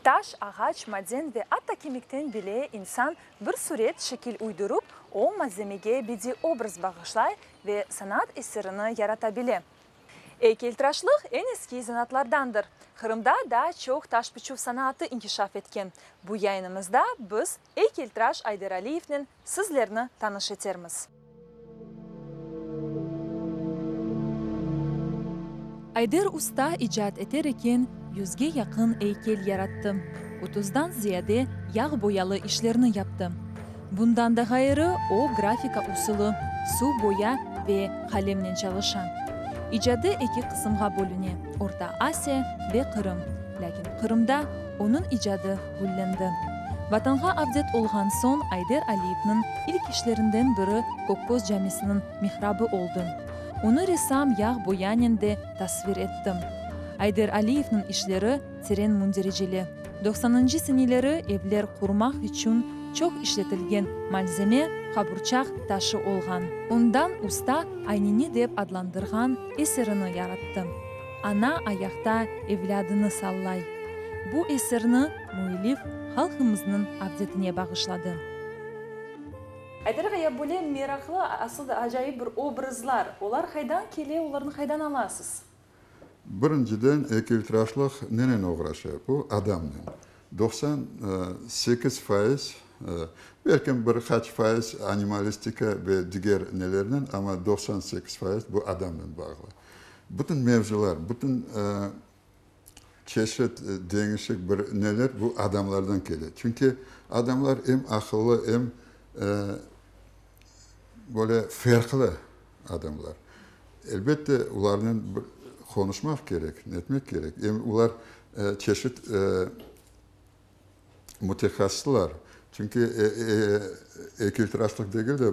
Taş, ağaç, maden ve atta kemikten bile insan bir süret, şekil uydurıp, o malzemege bediy obraz bağışlay ve sanat eserini yarata bile. Eykeltıraşlıq eñ eski zanaatlardandır. Qırımda daa çoq taş biçüv sanaatı inkişaf etken. Bu yayınımızda biz eykeltıraş Ayder Aliyevnen sizlerni tanış etermiz. Ayder usta icat eter eken, yüzge yaqın eykel yarattı, otuzdan ziyade yağ boyalı işlerni yaptı. Bundan da ğayrı, o, grafika usulı, suv boya ve qalemnen çalışa. İcadı eki qısımğa bölüne, Orta Asiya ve Qırım. Lâkin Qırımda onıñ icadı güllendi. Vatanğa avdet olğan soñ Ayder Aliyevniñ ilk işlerinden biri Kökköz camisiniñ mihrabı oldı. Onı ressam yağ boyanen de tasvir etti. Ayder Aliyevniñ işleri teren mündericeli. Doqsanıncı seneleri evler qurmaq içün çoq işletilgen malzeme qaburçaq taşı olğan. Ondan usta Ayneni dep adlandırğan eserini yarattı. Ana ayaqta evlâdını sallay. Bu eserni müellif halqımıznıñ avdetine bağışladı. Ayder ağa, ya böyle meraqlı, asıl da acayip bir obrazlar, olar qaydan kele, olarnı qaydan alasız? Birinciden, eykeltıraşlıq nenen oğraşa? Bu adamnen. 98%, belkim bir qaç faiz animalistika ve diger nelernen, amma 98% bu adamnen bağlı. Bütün mevzular, bütün çeşit, deñişik bir neler bu adamlardan kele. Çünki adamlar em aqıllı, em böyle ferqlı adamlar. Elbette, olarnen bir qonuşmaq kerek, netmek kerek. Em olar çeşit mütehassıslar. Çünki eykeltıraşlıq degil de,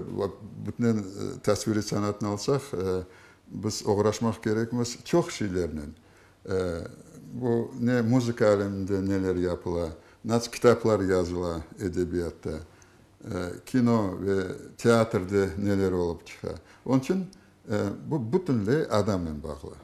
bütünen tasviriy sanatnı alsaq, biz oğraşmaq kerekmiz çoq şeylernen. Bu ne muzıka aleminde neler yapıla, nasıl kitaplar yazıla edebiyatta, kino ve teatrde neler olıp çıqa. Onıñ içün bu bütünley adamnen bağlı.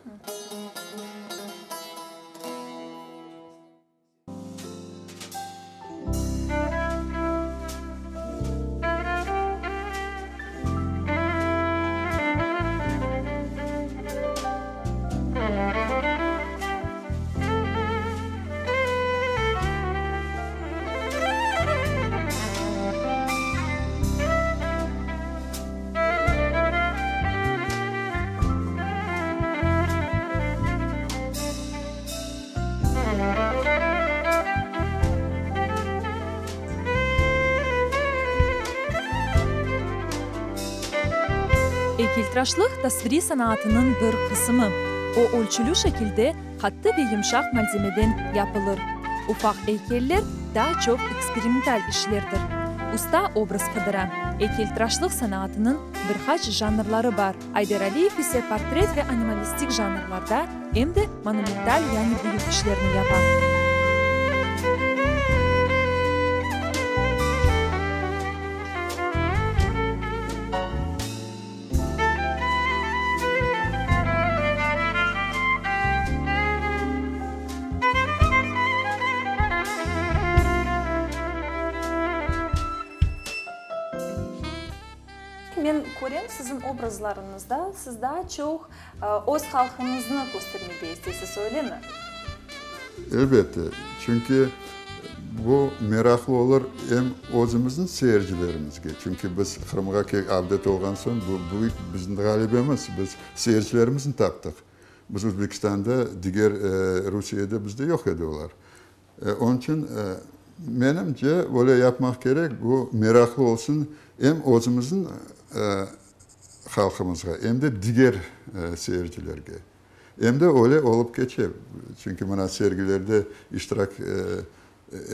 Eykeltıraşlıq tasviriy sanaatınıñ bir qısımı. O, ölçülü şekilde qattı ve yımşaq malzemeden yapılır. Ufaq eykeller daa çoq eksperimental işlerdir. Usta obraz qıdıra. Eykeltıraşlıq sanaatınıñ bir qaç janrları bar. Ayder Aliyev ise portret ve animalistik janrlarda em de monumental, yani büyük işlerni yapa. Men körem, siziñ obrazlarıñızda siz daa çoq öz halqıñıznı köstermege isteysiz, öylemi? Elbette, çünki bu meraqlı olur em özümizniñ seyircilerimizge, çünki biz Qırımğa avdet olğan soñ, bu büyük bizim ğalebemiz, biz seyircilerimizni taptıq. Biz Özbekistanda, diger Rusiyede bizde yoq edi olar. Onıñ içün, menimce, böyle yapmaq kerek, bu meraqlı olsun em özümizniñ halqımızğa, em de diger seyircilerge. Em de öyle olıp keçe, çünki mına sergilerde iştirak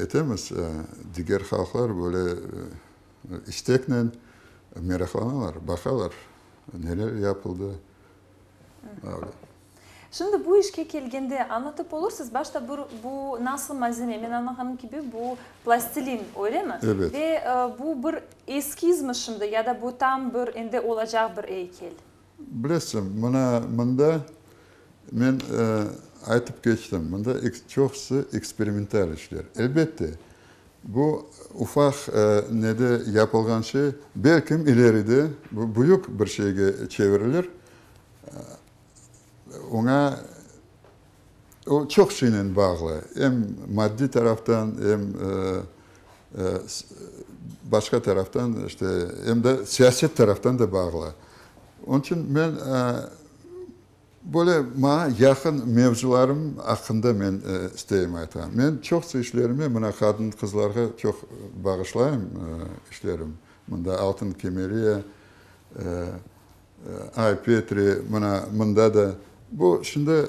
etemiz, diger halqlar böyle isteknen meraqlanalar, baqalar, neler yapıldı. Şimdi bu işke kelgende añlatıp olursız, başta bir bu nasıl malzeme, men añlağanım kibi bu plastilin, öylemi? Evet. Ve bu bir eskizmi şimdi ya da bu tam bir endi olacaq bir eykel? Bilesiñ, mına mında. Men aytıp keçtim, mında çoqusı eksperimental işler. Elbette, bu ufaq nede yapılğan şey, belkim ileride bu büyük bir şeyge çevirilir. Oña o çoq şeynen bağlı, em maddiy taraftan, em başqa taraftan, işte, em de siyaset taraftan da bağlı. Onıñ içün men böyle maña yaqın mevzularım aqqında men isteyim aytmağa. Men çoqsa işlerime mına qadın-qızlarğa çoq bağışlayım işlerim. Mında Altın kemeriye, Ay Petri, mına mında da. Bu şimdi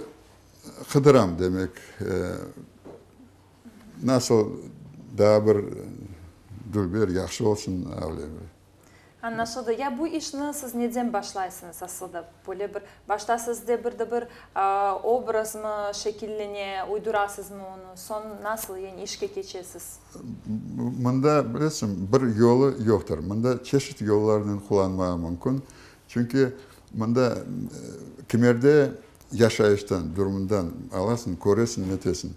qıdıram, demek, nasıl daa bir dülber, yahşı olsun avle. Añlaşıldı. Ya bu işni siz neden başlaysıñız asılda? Böyle bir, başta sizde bir de bir obrazmı şekillene, uydurasızmı onı, soñ nasıl yani işke keçesiz? Mında, bilesiñ, bir yolu yoqtır. Mında çeşit yollarnen qullanmağa mümkün. Çünki mında kimerde yaşayıştan, durumından alasıñ, köresiñ, netesiñ.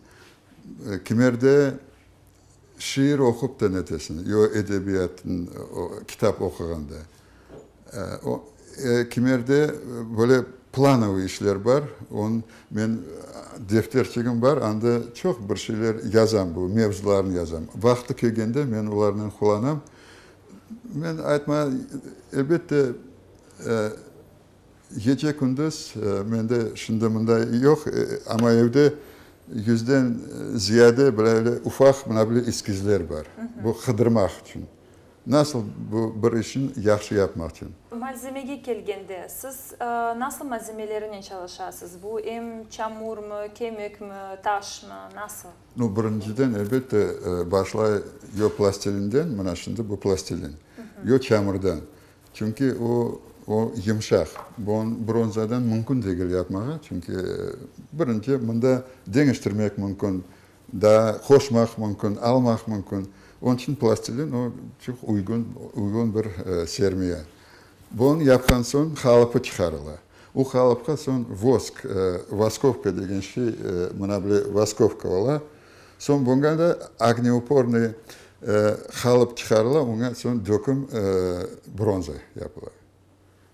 Kimerde şiir oqup da netesiñ, yo edebiyatın, kitap oquğanda. O, kimerde böyle planovıy işler bar, onı men defterçigim bar, anda çoq bir şeyler yazam, bu mevzularnı yazam. Vaqtı kelgende men olarnen qullanam. Men aytma, elbette, Gece-kündüz mende şimdi mında yoq, amma evde yüzden ziyade böyle ufaq mına böyle eskizler bar. Bu qıdırmaq içün. Nasıl bu bir işni yahşı yapmaq içün. Malzemege kelgende, siz nasıl malzemelerinen çalışasız? Bu em çamurmı, kemikmi, taşmı, nasıl? Nu, birinciden, elbette, başlay yo plastilinden, mına şimdi bu plastilin, yo çamurdan. Çünki o, o yımşaq. Bronzadan mümkün degil yapmağa, çünki birinci mında deñiştirmek mümkün, daa qoşmaq mümkün, almaq mümkün. Onıñ içün plastilin o çoq uygun, uygun bir sermiya. Bunı yapqan soñ qalıpı çıqarıla. O qalıpqa soñ vosk, voskovka degen şey, mına böyle voskovka ola. Soñ buña da ogneupornıy qalıp çıqarıla, oña soñ döküm bronza yapıla.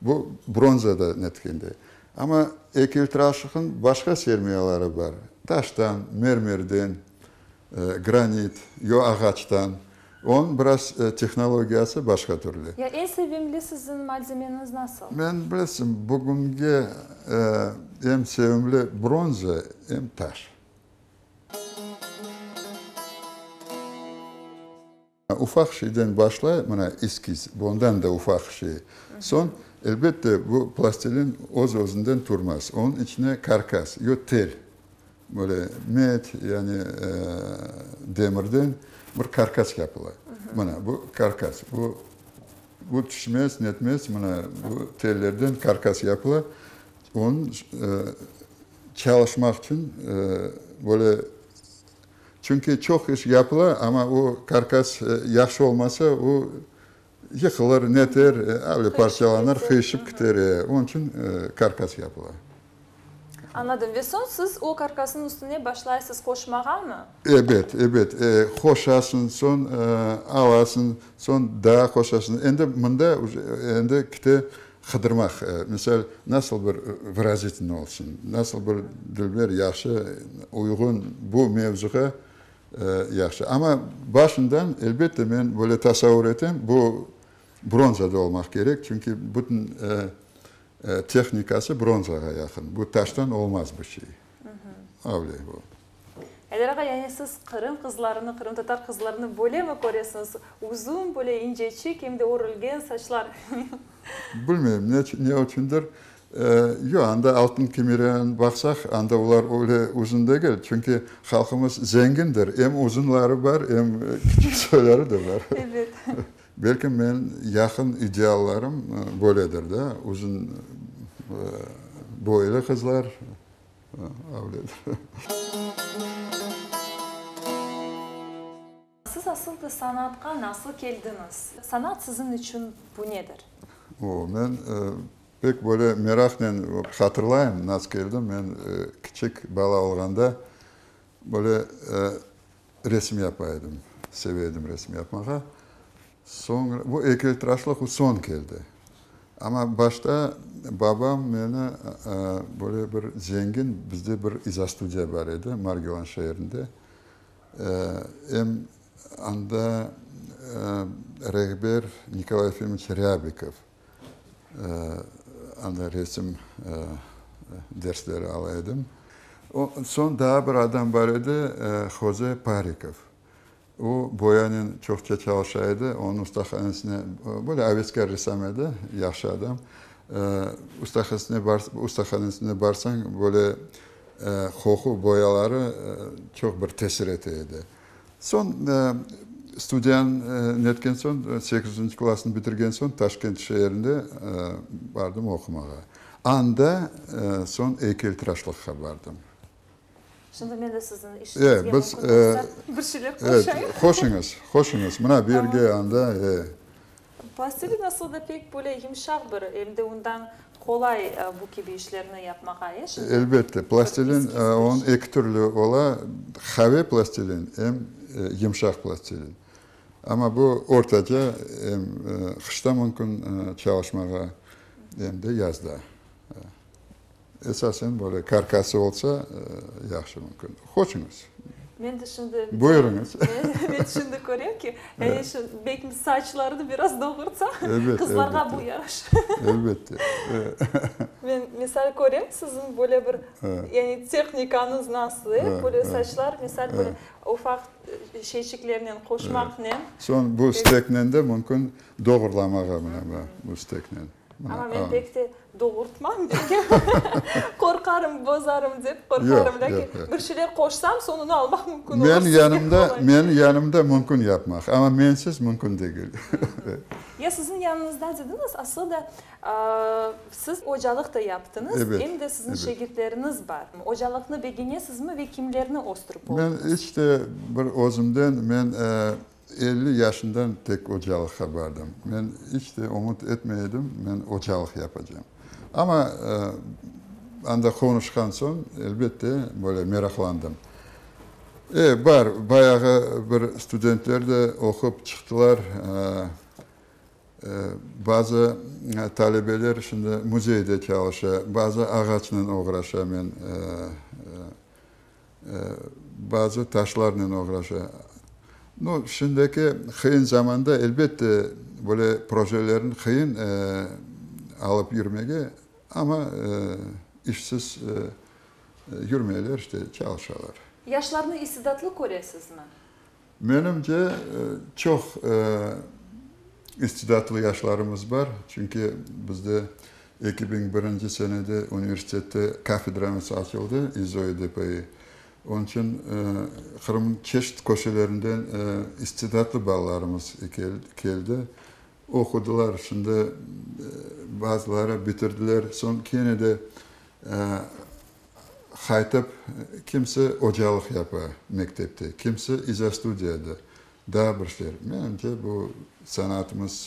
Bu bronzada netkende. Amma eykeltıraşlıqnıñ başqa sermiyaları bar, taştan, mermerden, granit, yo ağaçtan. Onıñ biraz tehnologiyası başqa türlü. Ya eñ sevimli siziñ malzemeñiz nasıl? Men, bilesiñ, bugünge eñ sevimli bronza, em taş. Ufaq şeyden başlay, mına eskiz, bundan da ufaq şey. Soñ, elbette, bu plastilin öz-özünden turmaz. Onıñ içine karkas, yo tel, böyle met, yani demirden bir karkas yapıla. Mına bu karkas, bu bu tüşmez, netmez, mına bu tellerden karkas yapıla. Onıñ çalışmaq içün böyle, çünki çoq iş yapıla, amma o karkas yahşı olmasa, o yıqılır, neter, öyle parçalanır, qıyışıp kiter, onıñ içün karkas yapıla. Añladım. Ve soñ siz o karkasnıñ üstüne başlaysız qoşmağamı? Ebet, ebet. Qoşasıñ, soñ alasıñ, soñ daa qoşasıñ. Endi mında endi kite Qıdırmaq, misal, nasıl bir vırazitelnıy olsun, nasıl bir dülber, yahşı, uyğun bu mevzuğa yahşı. Amma başından, elbette, men böyle tasavur etem, bu bronzada olmaq kerek, çünki bütün tehnikası bronzağa yaqın. Bu taştan olmaz bu şey. Öyle bu. Ayder ağa, yani siz qırım qızlarını, qırımtatar qızlarını böyle mi köresiñiz? Uzun, böyle inceçik, em de örülgen saçlar. Bilmeyim, ne içündir. Yoq, anda altın kemerlerni baqsaq, anda olar öyle uzun degil. Çünki halqımız zengindir, em uzunları bar, em kiçik soyları da bar. Ebet. Belki menim yaqın ideallarım böyledir da, uzun boylu qızlar. Siz asıl da sanatqa nasıl keldiñiz? Sanat siziñ içün bu nedir? O, men. Pek böyle meraqnen hatırlayım, nasıl keldim. Men kiçik bala olğanda böyle resim yapa edim, seve edim resim yapmağa. Soñra, bu eykeltıraşlıq bu soñ keldi. Amma başta babam meni böyle bir zengin, bizde bir izostudiya bar edi Margilan şeerinde. Em anda rehber Nikolay Efimoviç Râbikov anda resim dersleri ala edim. Soñ daa bir adam bar edi, Hoze Parikov. O, boyanen çoqça çalışa edi. Onıñ ustahanesine, böyle aveskâr ressam edi, yahşı adam. Ustahanesine barsañ, böyle qoqu boyaları çoq bir tesir ete edi. Soñ studiyanı netken soñ, sekizinci klassnı bitirgen soñ Taşkent şeerinde bardım oqumağa. Anda soñ eykeltıraşlıqqa bardım. Şimdi men de siziñ işiñizge mümkün olsa bir şeyler qoşayım. Qoşuñız, qoşuñız. Mına bu yerge, anda, e. Plastilin aslı da pek böyle yımşaq bir, em de ondan qolay bu kibi işlerni yapmağa, e, şimdi? Elbette, plastilin, onıñ eki türlü ola, qave plastilin, em yımşaq plastilin. Amma bu ortaca, em qışta mümkün çalışmağa, em de yazda. Esasen böyle karkası olsa yahşı mümkün. Hoşuñız. Men de şimdi Buyurıñız. Men şimdi körem ki, yani şu belki saçlarını biraz doğurtsa, Elbette, qızlarğa elbette. bu yaraşır. Elbette. Men misal körem siziñ böyle bir yani tehnikañız nasıl, e, böyle saçlar misal böyle ufaq şeyçiklernen qoşmaqnen. Soñ bu steknen de mümkün doğurlamağa mına bu steknen. Amma men pek de doğurtmam degen, qorqarım, bozarım dep qorqarım. Lâkin bir şeyler qoşsam, soñunı almaq mümkün olur. Menim yanımda, menim yanımda mümkün yapmaq, amma mensiz mümkün degil. Ya siziñ yanıñızda dediñiz, aslı da siz ocalıq da yaptıñız, em de siziñ şegirtleriñiz bar. Ocalıqnı begenesizmi ve kimlerni östürip oldıñız? Men iç de bir özümden, men 50 yaşından tek ocalıqqa bardım. Men iç de ümüt etmey edim, men ocalıq yapacam. Amma anda qonuşqan soñ, elbette, böyle meraqlandım. E, bar, bayağı bir studentler de oqup çıqtılar. Bazı talebeler şimdi müzeyde çalışa, bazı ağaçnen oğraşa, men Bazı taşlarnen oğraşa. Nu, şimdiki qıyın zamanda, elbette, böyle projelerni qıyın alıp yürmege, amma işsiz yürmeyler, işte, çalışalar. Yaşlarnı istidatlı köresizmi? Menimce, çoq istidatlı yaşlarımız bar, çünki bizde 2001 senede universitette kafedramız açıldı, İZO DPİ. Onıñ içün Qırımnıñ çeşit köşelerinden istidatlı balalarımız keldi, oqudılar, şimdi bazıları bitirdiler, soñ kene de Qaytıp, kimse ocalıq yapa mektepte, kimse izostudiyada, daa bir şeyler. Menimce, bu sanatımızğa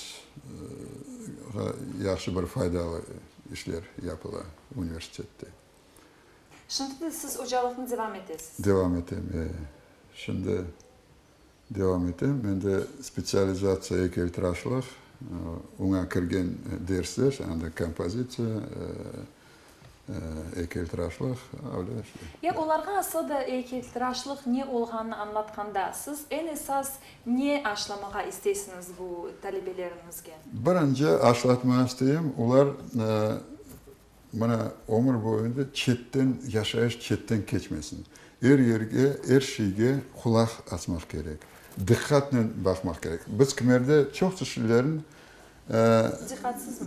yahşı bir faydalı işler yapıla universitette. Şimdi de siz ocalıqnı devam etesiz? Devam etem, e. Şimdi Devam etem. Mende spetsializatsiya eykeltıraşlıq, oña kirgen dersler, anda kompozitsiya, eykeltıraşlıq, öyle şey. Ya olarğa asıl da eykeltıraşlıq ne olğanını añlatqanda, siz eñ esas ne aşlamağa isteysiñiz bu talebeleriñizge? Birinci aşlatmağa isteyim, olar Mına, ömür boyunda çetten, yaşayış çetten keçmesin. Er yerge, er şeyge qulaq asmaq kerek, diqqatnen baqmaq kerek. Biz kimerde çoqça şeylerni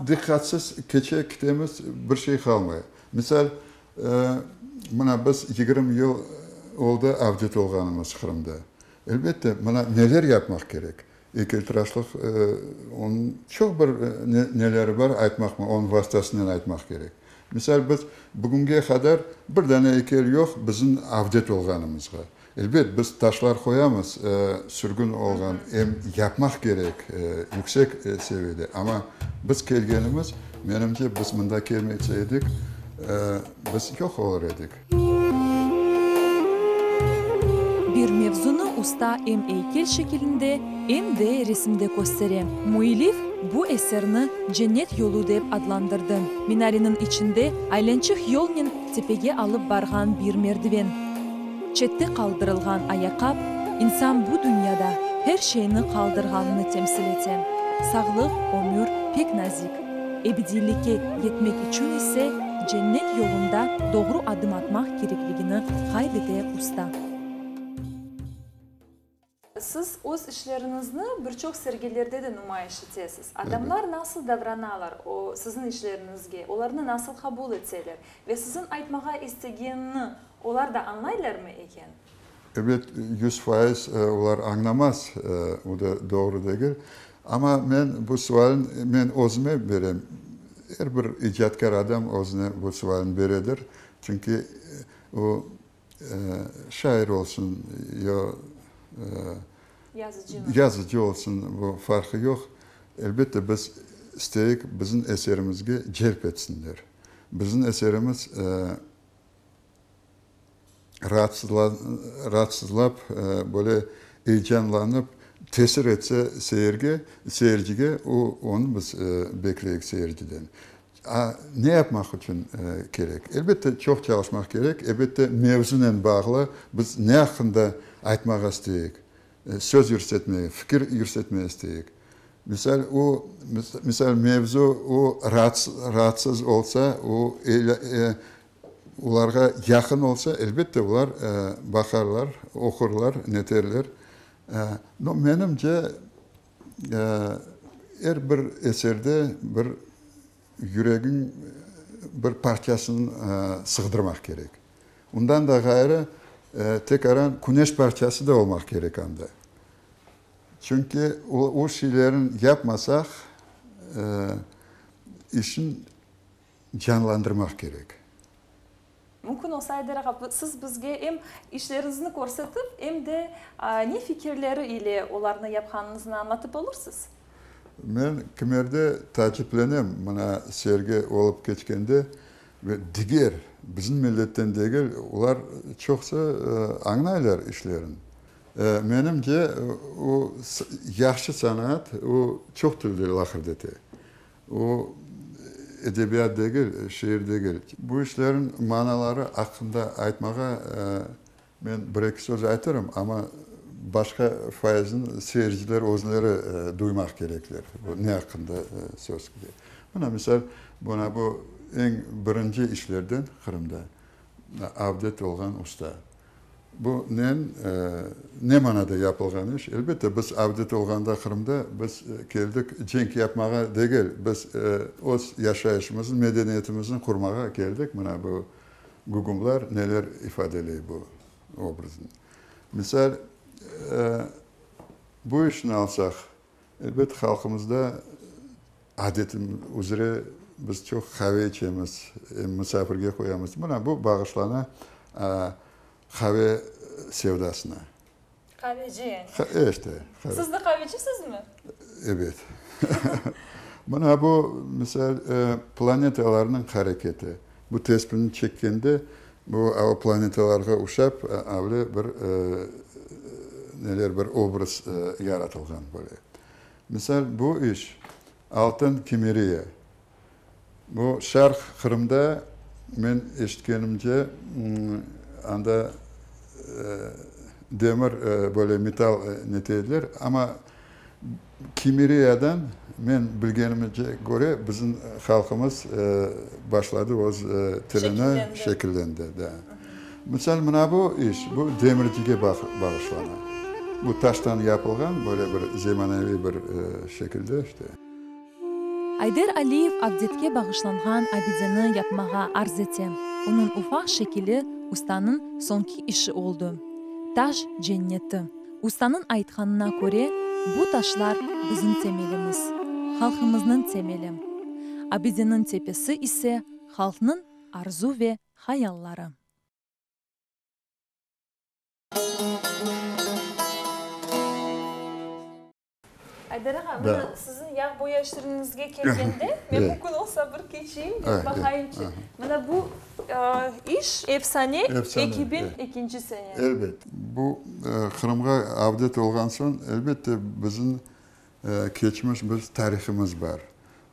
diqqatsız keçe ketemiz, bir şey qalmay. Misal, mına biz 20 yıl oldı avdet olğanımız Qırımda. Elbette, mına neler yapmaq kerek. Eykeltıraşlıq, onıñ çoq bir neleri bar, aytmaq, onıñ vastasınen aytmaq kerek. Misal, biz bugünge qadar bir dane eykel yoq bizim avdet olğanımızğa. Elbet, biz taşlar qoyamız, sürgün olğan, em yapmaq kerek yüksek seviyede, amma biz kelgenimiz, Menimce, biz mında kelmese edik, biz yoq olur edik. Bir mevzunı usta em eykel şekilinde, em de resimde köstere. Müellif bu eserni Cennet yolu dep adlandırdı. Minareniñ içinde aylançıq yolnen tepege alıp barğan bir merdiven. Çette qaldırılğan ayaqap, insan bu dünyada her şeyni qaldırğanını temsil ete. Sağlıq, ömür pek nazik. Ebediylikke yetmek içün ise cennet yolunda doğru adım atmaq kerekligini qayd ete usta. Siz öz işleriñizni bir çoq sergilerde de numayış etesiz. Adamlar nasıl davranalar o siziñ işleriñizge, olarnı nasıl qabul eteler ve siziñ aytmağa istegenini olar da añlaylarmı eken? Ebet, 100% olar añlamaz, o da doğru degil. Amma men bu sualni men özüme berem. Er bir icatkâr adam özüne bu sualni beredir. Çünki o şair olsun, ya yazıcı olsun, bu farqı yoq. Elbette, biz isteyik, bizim eserimizge celp etsinler. Bizim eserimiz raatsızlap, böyle eyecanlanıp tesir etse seyirge, seyircige, o, onı biz bekleyik seyirciden. A, ne yapmaq içün kerek? Elbette, çoq çalışmaq kerek. Elbette, mevzunen bağlı biz ne aqqında aytmağa isteyik, söz yürsetmege, fikir yürsetmege isteyik. Misal, o, misal, mevzu o raatsız olsa, o olarğa yaqın olsa, elbette, olar baqarlar, oqurlar, neterler. No, menimce, Er bir eserde bir yüregiñ bir parçasını sığdırmaq kerek. Ondan da ğayrı, tekaran küneş parçası da olmaq kerek anda. Çünki o şeylerni yapmasaq, işin canlandırmaq kerek. Mümkün olsa, Ayder ağa, siz bizge em işleriñizni körsetip, em de ne fikirleri ile olarnı yapqanıñıznı añlatıp olursız? Men kimerde taaciplenem, mına sergi olıp keçkende ve diger, bizim milletten degil, olar çoqsa añlaylar işlerin. Menimce, o yahşı sanaat, o çoq tilde laqırdı ete. O, edebiyat degil, şiir degil. Bu işlerniñ manaları aqqında aytmağa men bir-eki söz aytırım, amma başqa fayızını seyirciler özleri duymaq kerekler, bu ne aqqında söz kete. Mına, misal, mına bu eñ birinci işlerden Qırımda Avdet olğan usta. Bu nen, ne manada yapılğan iş? Elbette, biz avdet olğanda Qırımda biz keldik cenk yapmağa degil, biz öz yaşayışımıznı, medeniyetimizni qurmağa keldik. Mına bu gügümlar neler ifadeley bu obraznı. Misal, bu işni alsaq, elbet, halqımızda adetim üzre biz çoq qave içemiz, em musafirge qoyamız. Mına bu bağışlana Qave sevdasına. Qaveci yani. İşte. Siz de qavecisizmi? Ebet. Mına bu, misal, planetalarnıñ hareketi. Bu tespini çekkende, bu o planetalarğa uşap, avle bir neler, bir obraz yaratılğan böyle. Misal, bu iş, Altın Kimeriya. Bu şarq Qırımda, men eşitkenimce, anda demir, böyle metal nete ediler, amma Kimeriyadan, men bilgenimce köre, bizim halqımız başladı öz tilini, şekillendi, da. Misal, mına bu iş, bu demircige bağışlana. Bu taştan yapılğan, böyle bir zemaneviy bir şekilde, işte. Ayder Aliyev Avdetke bağışlanğan abideni yapmağa arz ete. Onıñ ufaq şekili ustanıñ soñki işi oldı. Taş cenneti. Ustanıñ aytqanına köre, bu taşlar bizim temelimiz, halqımıznıñ temeli. Abideniñ tepesi ise halqnıñ arzu ve hayalları. Ayder ağa, mına siziñ yağ boya işleriñizge kelgende, men mümkün olsa bir keçeyim, bir baqayımçı. Mına bu iş, efsane, 2002-nci sene. Elbet. Bu Qırımğa avdet olğan soñ, elbette, bizim keçmiş bir tarihimiz bar.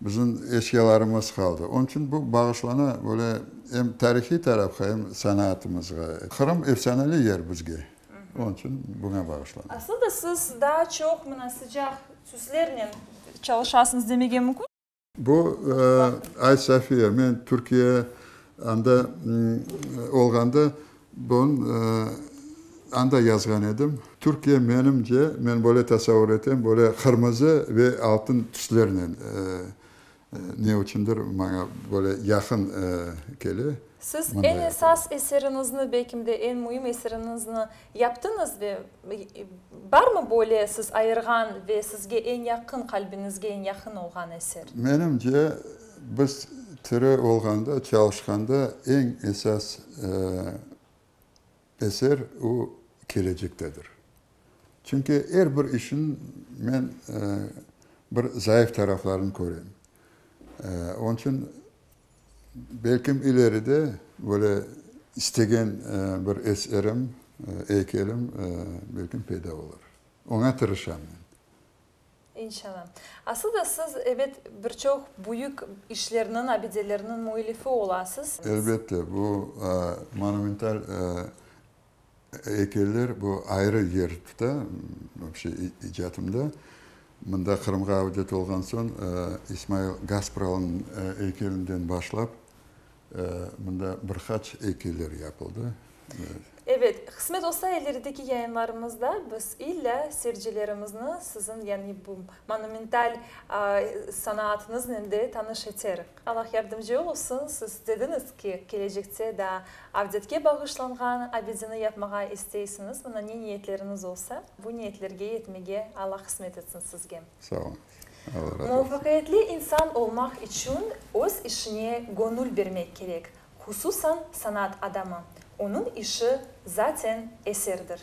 Bizim eşyalarımız qaldı. Onıñ içün bu bağışlana böyle em tarihiy tarafqa, em sanatımızğa. Qırım efsaneli yer bizge. Onıñ içün buña bağışlana. Aslında siz daa çoq mına sıcaq tüslernen çalışasıñız demege mümkün? Bu Ay Sofiya, men Türkiye anda olğanda bunı anda yazğan edim. Türkiye menimce, men böyle tasavur etem, böyle qırmızı ve altın tüslernen ne içündir maña böyle yaqın kele. Siz eñ esas eseriñizni, belkim de eñ müim eseriñizni yaptıñız ve barmı böyle siz ayırğan ve sizge eñ yaqın, qalbiñizge eñ yaqın olğan eser? Menimce, biz tiri olğanda, çalışqanda eñ esas eser o kelecektedir. Çünki er bir işniñ men bir zayıf taraflarını körem. Onıñ içün Belkim ileride böyle istegen bir eserim, eykelim belkim peyda olur. Oña tırışam men. İnşallah. Asıl da siz, ebet, bir çoq büyük işlerniñ, abidelerniñ müellifi olasız. Elbette, bu monumental Eykeller bu ayrı yer tuta, vobşe, icatımda. Mında Qırımğa avdet olğan soñ İsmail Gaspralınıñ eykelinden başlap, mında bir qaç eykeller yapıldı. Evet, qısmet olsa ilerideki yayınlarımızda biz illâ seyircilerimizni siziñ, yani bu monumental sanaatıñıznen de tanış eterik. Allah yardımcı olsun, siz dediñiz ki, kelecekte daa Avdetke bağışlanğan abideni yapmağa isteysiñiz, mına ne niyetleriñiz olsa, bu niyetlerge yetmege Alla qısmet etsin sizge. Sağ oluñ. Alla razı olsun. Muvafaqiyetli insan olmaq içün öz işine göñül bermek kerek, hususan sanat adamı. Onıñ işi zaten eserdir.